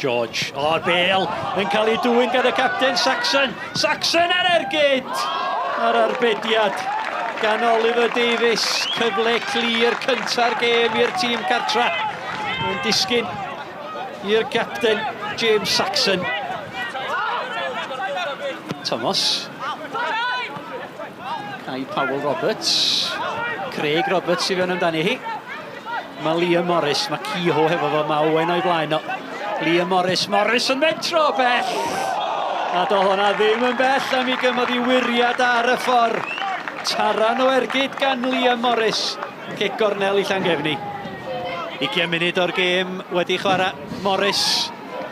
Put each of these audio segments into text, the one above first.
George. O'r bel yn cael ei dwyn gan y capten Saxon. Saxon ar ergyd! Ar arbediad gan Oliver Davies. Cyfle clir cynta'r gêm i'r tîm cartra. Yn disgyn i'r capten James Saxon. Thomas. Kai Powell Roberts. Craig Roberts i fewn amdani hi. Mae Liam Morris, mae Kehoe hefo fo, mae Owen o'i flaen o. Liam Morris, Morris yn mentro bell! A do hwnna ddim yn bell am i gymodd i wiriad ar y ffordd. Taran o ergyd gan Liam Morris. Cic gornel i Llangefni. 20 munud o'r gêm wedi chwarae. Morris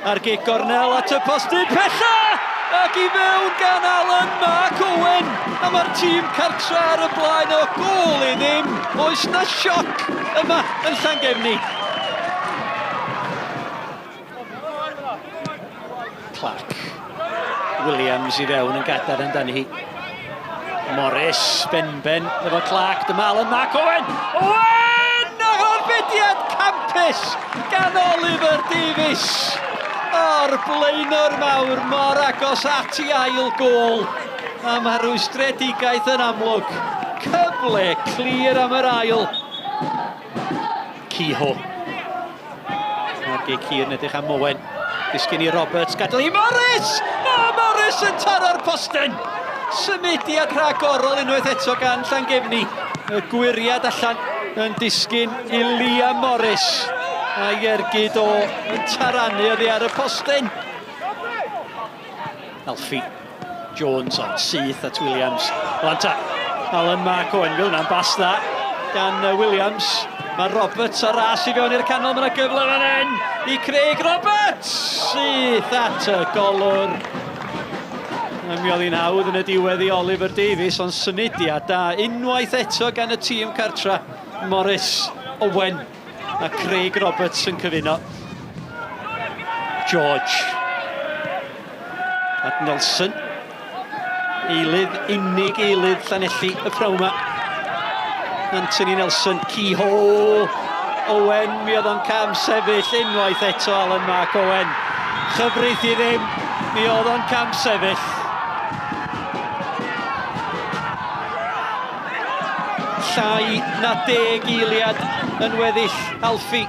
ar gic gornel at y postyn pella! Ac i fewn gan Alan Mark Owen! A mae'r tîm cartra ar y blaen o gôl i ddim. Oes na sioc yma yn Llangefni? Clark. Williams i fewn yn gadair amdani hi. Morris, benben efo Clark, dyma Alan Mark Owen! Owen! Arbediad campus gan Oliver Davies! O'r blaenor mawr mor agos at i ail gôl. A mae rwystredigaeth yn amlwg. Cyfle clir am yr ail. Kehoe. Mae'r gic hir yn edrych am Owen. Disgyn i Roberts, gadael i Morris! O, Morris yn taro'r postyn! Symudiad rhagorol unwaith eto gan Llangefni. Y gwyriad allan yn disgyn i Liam Morris. A'i ergyd o yn taranu oddi ar y postyn. Alfie Jones ond syth at Williams. Lanta, Alan Mark Owen, fel yna'n bas dda gan Williams. Mae Roberts ar ras i fewn i'r canol, mae yna gyfle fan hyn i Craig Roberts! Syth at y golwr. Mi oedd hi'n hawdd yn y diwedd i Oliver Davies, ond symudiad da unwaith eto gan y tîm cartra. Morris, Owen a Craig Roberts yn cyfuno. George. At Nelson. Eilydd, unig eilydd Llanelli y prawn yma. Anthony Nelson, Kehoe. Owen, mi oedd o'n cam sefyll unwaith eto Alan Mark Owen. Chyfrith i ddim, mi oedd o'n cam sefyll. Llai na deg eiliad yn weddill. Alfie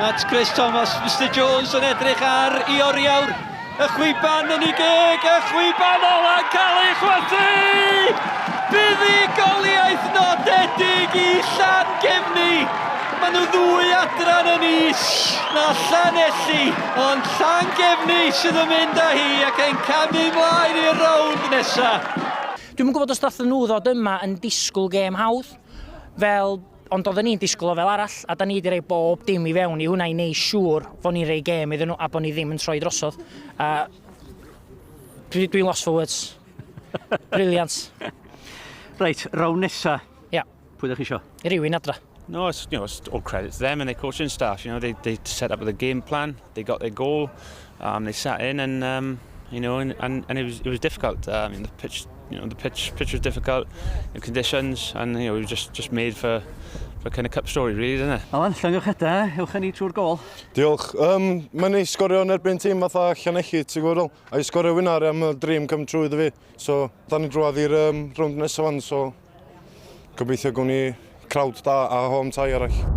at Chris Thomas. Mr Jones yn edrych ar i oriawr. Y chwiban yn ei geg, y chwiban ola'n cael ei chwythu! Buddugoliaeth nodedig i Llangefni! Maen nhw ddwy adran yn is na Llanelli, ond Llangefni sydd yn mynd â hi ac yn camu mlaen i'r rownd nesaf. Dwi'm yn gwybod os ddathen nhw ddod yma yn disgwyl gêm hawdd, fel, ond oedden ni'n disgwyl o fel arall, a da ni wedi rhoi bob dim i fewn i hwnna i neud siŵr fod ni'n rhoi gêm iddyn nhw a bod ni ddim yn troi drosodd. A dwi'n dwi lost for words. Brilliant. Reit, rown nesa. Ia. Pwy ydych chi isio? Rhywun adra. No, it's, you know, it's all credit to them and their coaching staff. You know, they, they set up with a game plan, they got their goal, um, they sat in and, um, you know, and, and, and it was it was difficult. Um, the pitch, you know, the pitch pitch was difficult, the conditions, and you know, it was just just made for for kind of cup story, really, isn't it? Alan, llongyfarchiadau, ewch â ni trwy'r gol. Diolch. Um, mae'n neis sgorio yn erbyn tîm fatha Llanelli, ti'n gwybod ôl? A i sgorio winner am y dream come true iddo fi. So, da ni drwad i'r um, rownd nesaf fan, so gobeithio gwn ni crowd da a home tie arall.